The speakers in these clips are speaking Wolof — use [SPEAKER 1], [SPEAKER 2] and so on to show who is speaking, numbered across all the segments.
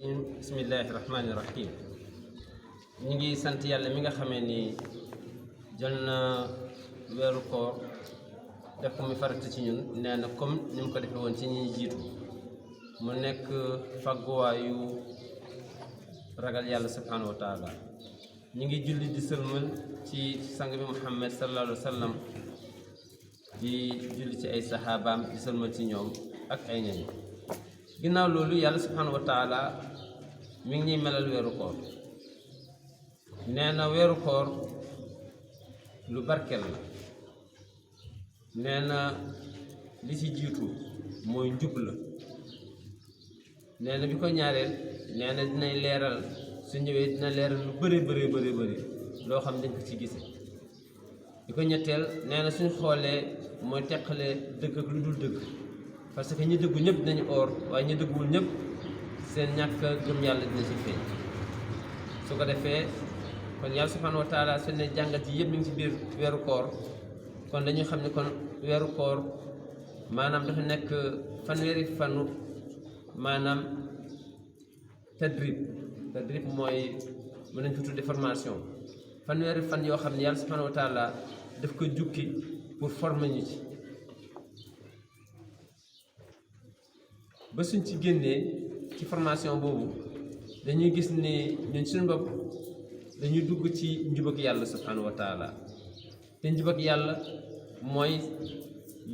[SPEAKER 1] bismillahi rahmaani rahim. ñu ngi sant yàlla mi nga xamee ni jël na weeru koor def ko muy farata ci ñun. nee na comme ni mu ko defee woon ci ñi jiitu mu nekk fagguwaayu ragal yàlla subhanahu wa taala. ñu ngi julli di sëlmal ci sang bi Muhammad sallallahu alayhi wa sallam, di julli ci ay saxaabaam di sëlmal ci ñoom ak ay ñañ. ginnaaw loolu yàlla subhanahu wa taala mi ngi ñuy melal weeru koor. nee na weeru koor lu barkel la. nee na li ci jiitu mooy njub la. nee na bi ko ñaareel nee na dinay leeral, su ñëwee dina leeral lu bëri loo xam dañ ko ci gise. di ko ñetteel nee na suñ xoolee mooy teqale dëgg ak lu dul dëgg, parce que ñi dëggu ñëpp dinañu oor, waaye ñi dëgguwul ñëpp seen ñàkk gëm yàlla dina ci feeñ. su ko defee kon yàlla subhanahu wa taala su ne jàngat yi yëpp mi ngi ci biir weeru koor, kon dañuy xam ne kon weeru koor maanaam dafa nekk fanweeri fanu maanaam tadrib mooy mën nañ ko tudde formation. fanweeri fan yoo xam ne yàlla subhanahu wa taala daf ko jukki pour former ñu ci, ba suñ ci génnee ci formation boobu dañuy gis ni ñun suñu bopp dañuy dugg ci njub ak yàlla subhanahu wa taala. te njub ak yàlla mooy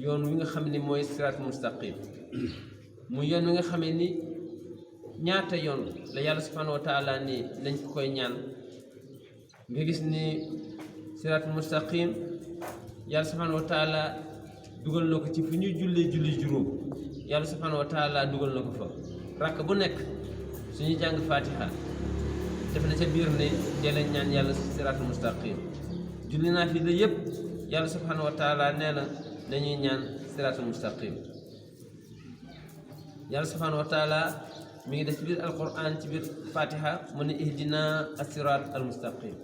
[SPEAKER 1] yoon wi nga xam ni mooy siraat mustaqim, muy yoon wi nga xamee ni ñaata yoon la yàlla subhanahu wa taala ni nañ ko koy ñaan. nga gis ni siraat mustaqim yàlla subhanahu wa taala dugal na ko ci fu ñuy julli juróom. yàlla subhanahu wa taala dugal na ko fa rakk bu nekk suñuy jàng fatiha def na ca biir ne jëleen ñaan yàlla siraatul mustaqim. julli naa fi la yëpp yàlla subhanahu wa taala nee na dañuy ñaan siraatul mustaqim. yàlla subhanahu wa taala mi ngi def ci biir alquran ci biir fatiha mu ne ihdina as-siraat al mustaqim.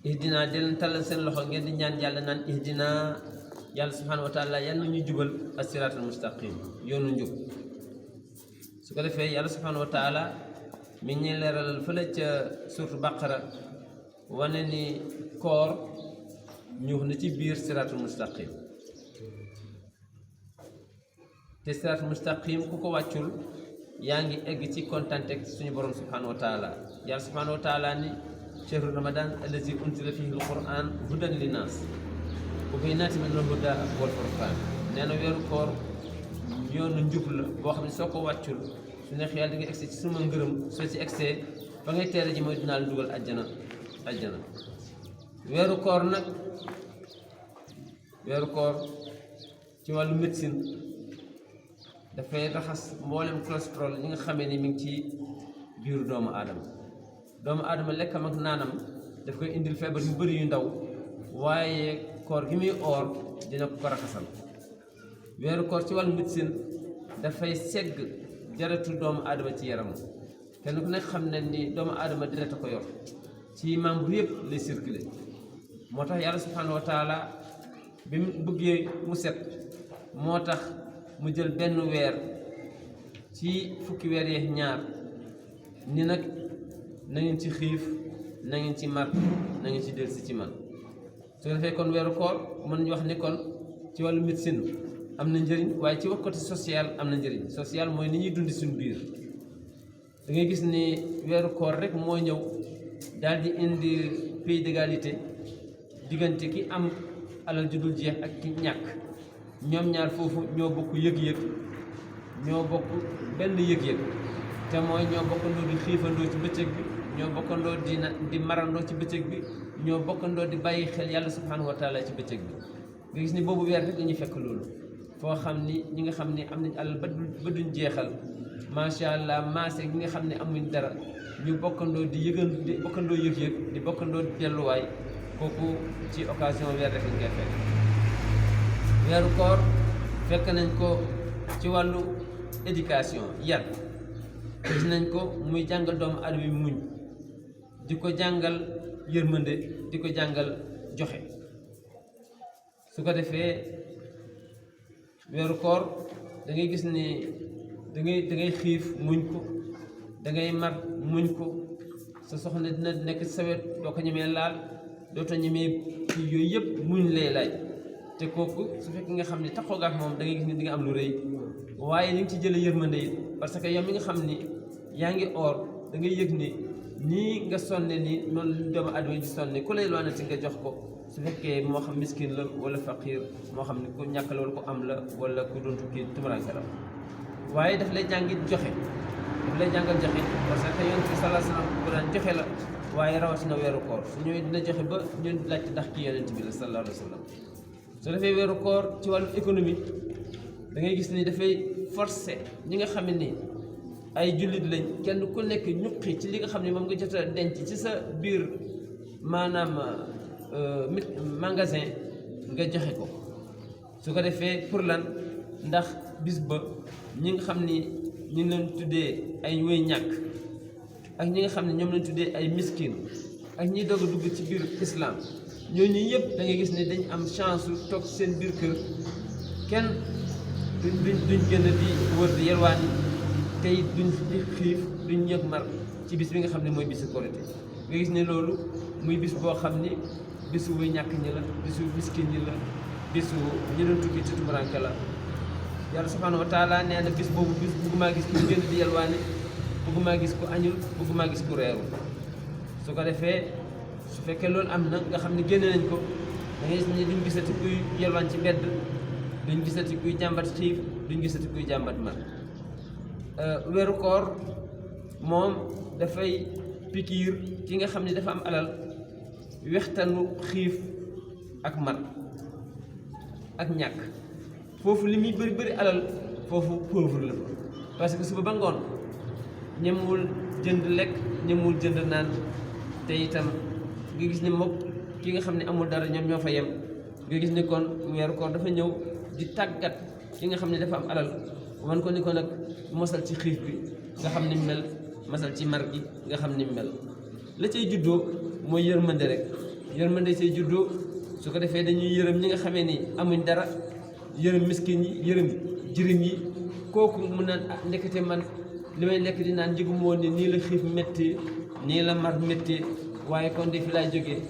[SPEAKER 1] ihdina jëleen tàllal seen loxo ngeen di ñaan yàlla naan ihdina, yàlla subhanahu wa taala yal na ñu jubal as-siraat al mustaqim, yoonu njub. su ko defee yàlla subhanahu wa taala mi ngi ñuy leeralal fële ca suurtu baqara wane ni koor ñëw na ci biir siraatul mustaqim. te siraatul mustaqim ku ko wàccul yaa ngi egg ci kontante suñu borom subhanahu wa taala. yàlla subhanahu wa taala ni shahru ramadan allazi unzila fihi alquran hudan linnaas wa bayyinaatin minal hudaa wal furqaan. nee na weeru koor yoonu njub la boo xam ne soo ko wàccul su neex yàlla di nga egsi ci suma ngërëm. soo ci egsee fa ngay teere ji mooy dinaa la dugal ajjana. weeru koor nag, weeru koor ci wàllu médecine dafay raxas mboolem cholestérol yi nga xamee ni mi ngi ci biiru doomu aadama. lekkam ak naanam daf koy indil feebar yu bëri yu ndaw, waaye koor gi muy oor dina ko raxasal. weeru koor ci wàllu médecine dafay segg deretu doomu aadama ci yaram. kenn ku nekk xam ne ni doomu aadama deret a ko yor, ci membre yëpp lay circuler. moo tax yàlla subhanahu wa taala bi mu bëggee mu set, moo tax mu jël benn weer ci fukki weer yeeg ñaar ni nag na ngeen ci xiif, na ngeen ci mar, na ngeen ci dellusi ci man. su ko defee kon weeru koor mën nañu wax ni kon ci wàllu médecine am na njëriñ, waaye ci wax côté social am na njëriñ. social mooy ni ñuy dundi suñu biir. da ngay gis ni weeru koor rek moo ñëw daal di indi pied d'égalité diggante ki am alal ju dul jeex ak ki ñàkk. ñoom ñaar foofu ñoo bokk yëg-yëg, ñoo bokk benn yëg-yëg, te mooy ñoo bokkandoo di xiifandoo ci bëccëg bi, ñoo bokkandoo di marandoo ci bëccëg bi, ñoo bokkandoo di bàyyi xel yàlla subhanahu wa taala ci bëccëg bi. nga gis ni boobu weer rek dañuy fekk loolu, foo xam ni ñi nga xam ni am nañ alal ba duñ jeexal, macha allah, maase ñi nga xam ne amuñ dara, ñu bokkandoo di bokkandoo yëg-yëg, di bokkandoo delluwaay. kooku ci occasion weer rek lañ koy fekk. weeru koor fekk nañ ko ci wàllu éducation, yar. gis nañ ko muy jàngal doomu aadama bi muñ, di ko jàngal yërmande, di ko jàngal joxe. su ko defee weeru koor da ngay gis ni da ngay xiif muñ ko, da ngay mar muñ ko sa soxna dina nekk sa wet doo ko ñemee laal dootoo ñemee kii yooyu yëpp muñ lay laaj te kooku su fekkee nga xam ne taxoo gaak moom da ngay gis ni di nga am lu rëy waaye li nga ci jëlee yërmande it parce que yow mi nga xam ni yaa ngi or da ngay yëg ni nii nga sonne ni noonu doomu aadama yi di sonne ku lay loonati nga jox ko su fekkee moo xam miskin la wala faqir moo xam ne ku ñàkk la wala ku am la wala ku doon tukki tumuranke la waaye daf lay jàngit joxe daf lay jàngal joxe parce que yonent bi sallallahu alayhi wasallam bu daan joxe la waaye rawatina weeru koor su ñëwee dina joxe ba ñun laajte ndax kii yonent bi la sallallahu alayhi wasallam su defee weeru koor ci wàllu économie da ngay gis ni dafay forcer ñi nga xam ne ay jullit lañ kenn ku nekk ñuqi ci li nga xam ne moom nga jot a denc ci sa biir maanaam magasin nga joxe ko su ko defee pour lan ndax bis ba ñi nga xam ni ñu ngi leen tuddee ay wéy ñàkk ak ñi nga xam ne ñoom lañ tuddee ay miskin ak ñiy doog a dugg ci biir islam ñooñu yëpp da ngay gis ne dañ am chance toog seen biir kër kenn duñ gën a di wër di yelwaan yi tey duñ di xiif duñ yëg mar ci bis bi nga xam ne mooy bisu korité nga gis ne loolu muy bis boo xam ni bisu wuy ñàkk ñi la bisu miskin ñi la bisu ñu doon tukki ci tumuranke la yàlla subhanahu wa taala nee na bis boobu bis bëggumaa gis ku gën di yelwaane bëggumaa gis ku añul bëggumaa gis ku reeru su ko defee su fekkee loolu am na nga xam ne génne nañ ko da ngay gis ni duñ gisati kuy yelwaan ci mbedd duñ gisati kuy jàmbat xiif duñ gisati kuy jàmbat mar weeru koor moom dafay pikiir ki nga xam ne dafa am alal wextanu xiif ak mar ak ñàkk foofu li muy bëri bëri alal foofu pauvre la parce que suba ba ngoon ñemewul jënd lekk ñemewul jënd naan te itam nga gis ne moom ki nga xam ne amul dara ñoom ñoo fa yem nga gis ne kon weeru koor dafa ñëw di tàggat ki nga xam ne dafa am alal wan ko ni ko nag mosal ci xiif bi nga xam ni mel mosal ci mar gi nga xam ni mel la cay juddoo mooy yërmande rek yërmande say juddoo su ko defee dañuy yërëm ñi nga xamee ni amuñ dara yërëm miskin yi yërëm jirim yi kooku mu naan ndekete man li may lekk di naan njëgum woon ni nii la xiif métti nii la mar métti waaye kon de fi laay jógee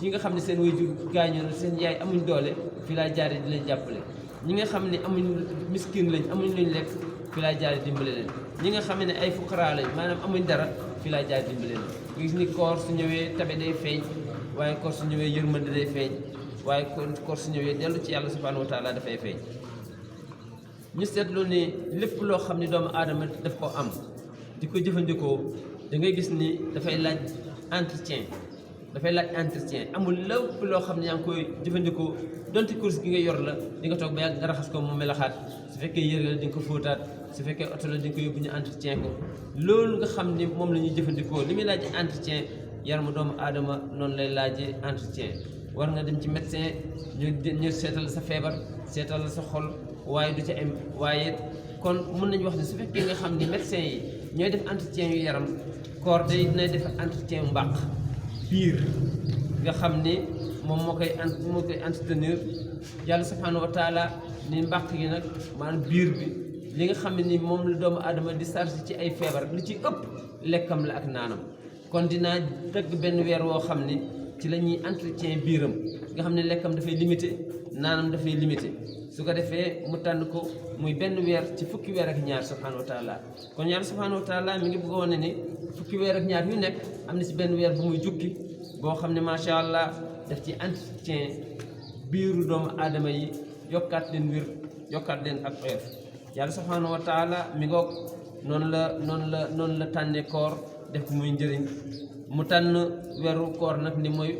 [SPEAKER 1] ñi nga xam ne seen waajur gaañoo na seen yaay amuñ doole fi laay jaaree di leen jàppale ñi nga xam ne amuñ miskin lañ amuñ luñ lekk fi laay jaaree dimbale leen ñi nga xam ne ay fuqaraa lañ maanaam amuñ dara fi laay jaaree dimbale leen nga gis ni koor su ñëwee tabe day feeñ waaye koor su ñëwee yërmande day feeñ waaye koor su ñëwee dellu ci yàlla subhanahu wa taala dafay feeñ ñu seetlu ni lépp loo xam ne doomu aadama daf ko am di ko jëfandikoo da ngay gis ni dafay laaj entretien amul lépp loo xam ne yaa ngi koy jëfandikoo donte course gi nga yor la di nga toog ba yàgg nga raxas ko mu melaxaat su fekkee yére la di nga ko fóotaat su fekkee oto la di nga ko yóbbu ñu entretien ko loolu nga xam ni moom la ñuy jëfandikoo li muy laaj entretien yaramu doomu aadama noonu lay laajee entretien war nga dem ci médecin ñu seetal sa feebar seetal sa xol waaye du ca am waaye kon mën nañu wax ne su fekkee nga xam ni médecin yi ñooy def entretien yu yaram koor day dina def entretien mbàq biir nga xam ni moom moo koy entretenir yàlla subhanahu wa taala ni mbàq yi nag maanaam biir bi li nga xam ne ni moom la doomu aadama di charge ci ay feebar li ci ëpp lekkam la ak naanam kon dinaa dëgg benn weer woo xam ni ci la ñuy entretien biiram nga xam ne lekkam dafay limité naanam dafay limité su ko defee mu tànn ko muy benn weer ci fukki weer ak ñaar subhanahu wa taala kon yàlla subhanahu wa taala mi ngi bëgg a wane ni fukki weer ak ñaar yu nekk am na ci benn weer bu muy jukki boo xam ne macha allah daf ci entretien biiru doomu aadama yi yokkaat leen wér yokkaat leen ak oyof yàlla subhanahu wa taala mi ngoog noonu la tànnee koor def ko muy njëriñ mu tànn weeru koor nag ni mooy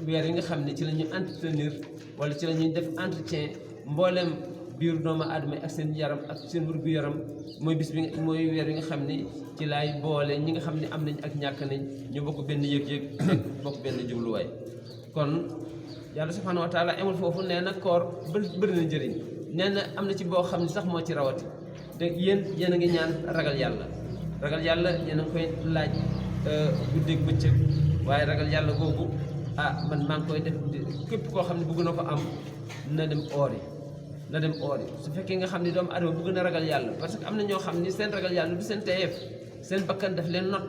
[SPEAKER 1] weer yi nga xam ne ci la ñuy entretenir wala ci la ñuy def entretien mboolem biiru doomu aadama yi ak seen yaram ak seen wér-gu-yaram mooy bis bi mooy weer yi nga xam ne ci laay boole ñi nga xam ne am nañ ak ñàkk nañ ñu bokk benn yëg-yëg bokk benn jubluwaay kon yàlla subhanahu wa taala amul foofu nee na koor bëri na njëriñ nee na am na ci boo xam ne sax moo ci rawati te yéen a ngi ñaan ragal yàlla yéen a ngi koy laaj guddeeg bëccëg waaye ragal yàlla googu man maa ngi koy def képp koo xam ne bëgg na ko am na dem oori su fekkee nga xam ne doomu adama bëgg na ragal yàlla parce que am na ñoo xam ni seen ragal yàlla du seen teyeef seen bakkan daf leen not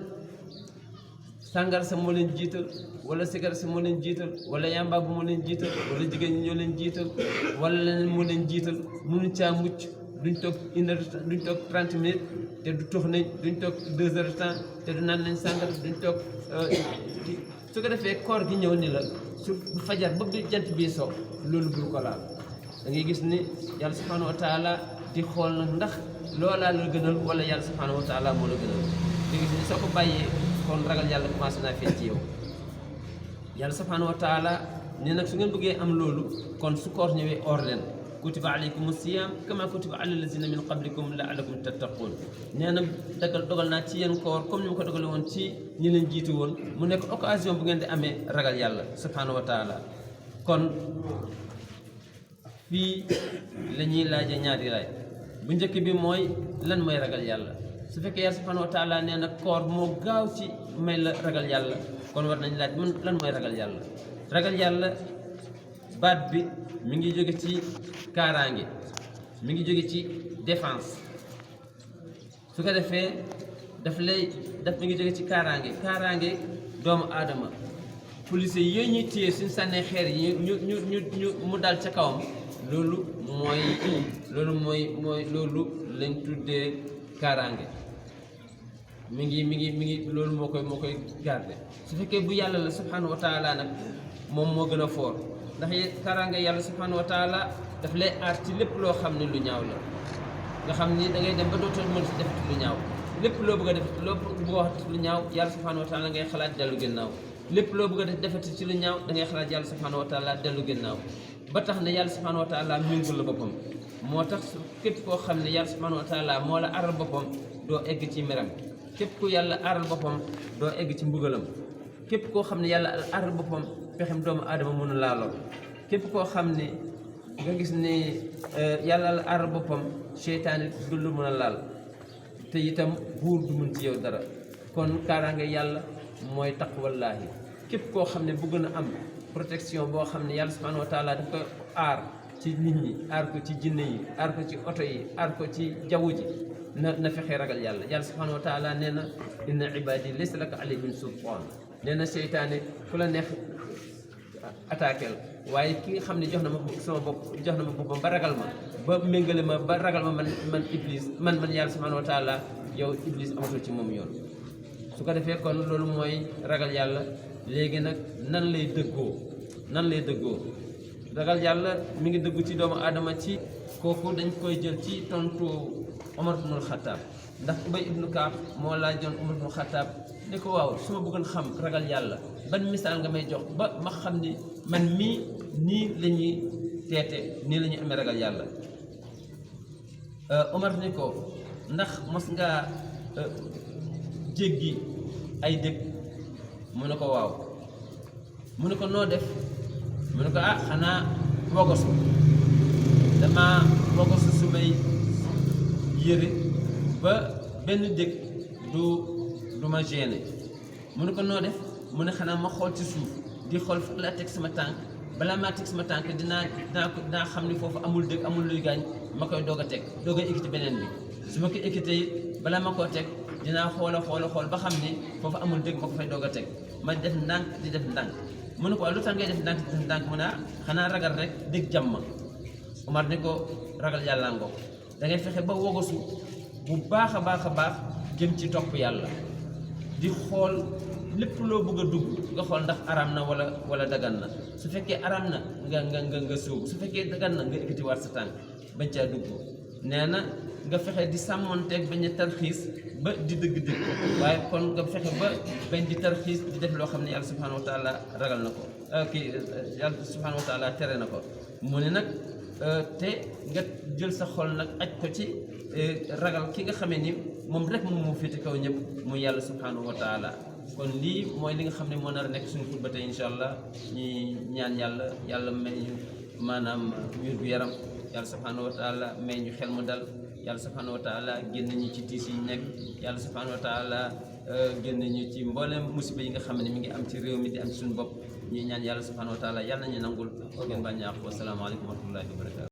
[SPEAKER 1] sàngar sa moo leen jiital wala sigar sa moo leen jiital wala yamba bu moo leen jiital wala jigéen ñi ñoo leen jiital wala leneen moo leen jiital mënuñ caa mucc duñ toog 1 heure de temps duñ toog 30 minutes te du tux nañ duñ toog 2 heures de temps te du naan nañ sàngar duñ toog su ko defee koor gi ñëw ni la su fajar ba bi jant bii so loolu bul ko laal da ngay gis ni yàlla subhanahu wa taala di xool nag ndax loolaa la gënal wala yàlla subhanahu wa taala moo la gënal da ngay gis ni soo ko bàyyee kon ragal yàlla commencé naa feeñ ci yow yàlla subhanahu wa taala ne nag su ngeen bëggee am loolu kon su koor ñëwee or leen kutiba alaykum siyam kama kutiba ala lazina min qablikum la'allakum tattaqun nee na dogal naa ci yéen koor comme ni mu ko dogale woon ci ñi leen jiitu woon mu nekk occasion bu ngeen di amee ragal yàlla subhanahu wa taala kon fii la ñuy laaje ñaari laaj bu njëkk bi mooy lan mooy ragal yàlla su fekkee yàlla subhanahu wa taala nee na koor moo gaaw ci may la ragal yàlla kon war nañ laaj man lan mooy ragal yàlla ragal yàlla baat bi mi ngi jóge ci kaaraange mi ngi jóge ci défense su ko defee daf mi ngi jóge ci kaaraange doomu aadama police yooyu ñuy téye suñ sànnee xeer yi ñu mu dal ca kawam loolu lañ tuddee kaaraange mi ngi loolu moo koy garder su fekkee bu yàlla la subhanahu wa taala nag moom moo gën a foor ndax kaaraange yàlla subhanahu wa taala daf lay aar ci lépp loo xam ne lu ñaaw la nga xam ni da ngay dem ba dootoo mën si defati lu ñaaw lépp loo bëgg a def loo bëgg a wax lu ñaaw yàlla subhanahu wa taala ngay xalaat dellu gannaaw lépp loo bëgg a defati ci lu ñaaw da ngay xalaat yàlla subhanahu wa taala dellu gannaaw ba tax ne yàlla subhanahu wa taala méngul la boppam moo tax képp koo xam ne yàlla subhanahu wa taala moo la aaral boppam doo egg ci meram képp ku yàlla aaral boppam doo egg ci mbugalam képp koo xam ne yàlla aaral boppam pexem doomu aadama mënu laa lor képp koo xam ne nga gis ne yàlla la aaral boppam seytaane du lu mën a laal te itam buur du mun ci yow dara kon kaaraange yàlla mooy taqwallaahi képp koo xam ne bëgg na am protection boo xam ne yàlla subhanahu wa taala daf ko aar ci nit ñi aar ko ci jinne yi aar ko ci oto yi aar ko ci jaww ji na fexe ragal yàlla yàlla subhanahu wa taala nee na inna ibadi laysa laka alayhim sultaan nee na seytaane fu la neex attaqué la waaye ki nga xam ne jox na ma sama bopp jox na ma boppam ba ragal ma ba méngale ma ba ragal ma man iblis man yàlla subhanahu wa taala yow iblis amatul ci moom yoon su ko defee kon loolu mooy ragal yàlla léegi nag nan lay dëggoo ragal yàlla mi ngi dëggu ci doomu aadama ci kooku dañ koy jël ci tontu Omar ibnul Xattaab ndax Ubay ibnu Kaab moo laajoon Omar ibnul Xattaab ne ko waaw su ma bëggoon xam ragal yàlla ban misaal nga may jox ba ma xam ni man mii nii la ñuy teete nii la ñuy amee ragal yàlla Omar ne ko ndax mos ngaa jéggi ay dëkk mu ne ko waaw mu ne ko noo def mu ne ko xanaa wogosu dama wogosu sumay yére ba benn dëkk du ma gêné mu ne ko noo def mu ne xanaa ma xool ci suuf di xool fu laa teg sama tànk balaa maa teg sama tànk dinaa xam ni foofu amul dëkk amul luy gaañ ma koy doog a équité beneen bi su ma ko équité it balaa ma koo teg dinaa xool ba xam ni foofu amul dëkk ma ko fay doog a teg ma def ndànk di def ndànk mu ne ko lu tax ngay def ndànk di def ndànk mu ne xanaa ragal rek dëgg jàmm Omar ne ko ragal yàlla ngoo da ngay fexe ba wogosu bu baax a baax jëm ci topp yàlla di xool lépp loo bëgg a dugg nga xool ndax aram na wala dagan na su fekkee aram na nga sóobu su fekkee dagan na nga ekkati waat sa tànk bañ caa dugg nee na nga fexe di sàmmonteeg bañ a tarxiis ba di dëgg waaye kon nga fexe ba bañ di tarxiis di def loo xam ne yàlla subhanahu wa taala ragal na ko yàlla subhanahu wa taala tere na ko mu ne nag te nga jël sa xol nag aj ko ci ragal ki nga xamee ni moom rek moom moo féete kaw ñëpp muy yàlla subhanahu wa taala kon lii mooy li nga xam ne moo nar a nekk suñu xutba tey incha allah ñi ñaan yàlla may ñu maanaam wér gu yaram yàlla subhanahu wa taala may ñu xel mu dal yàlla subhanahu wa taala génn ñu ci tiis yi nekk yàlla subhanahu wa taala génn ñu ci mboolem musiba yi nga xam ne mi ngi am ci réew mi di am ci suñu bopp ñuy ñaan yàlla subhanahu wa taala yàlla nañu nangul ngeen bañ a wax wasalaamaaleykum wa rahmatullahi wa barakatu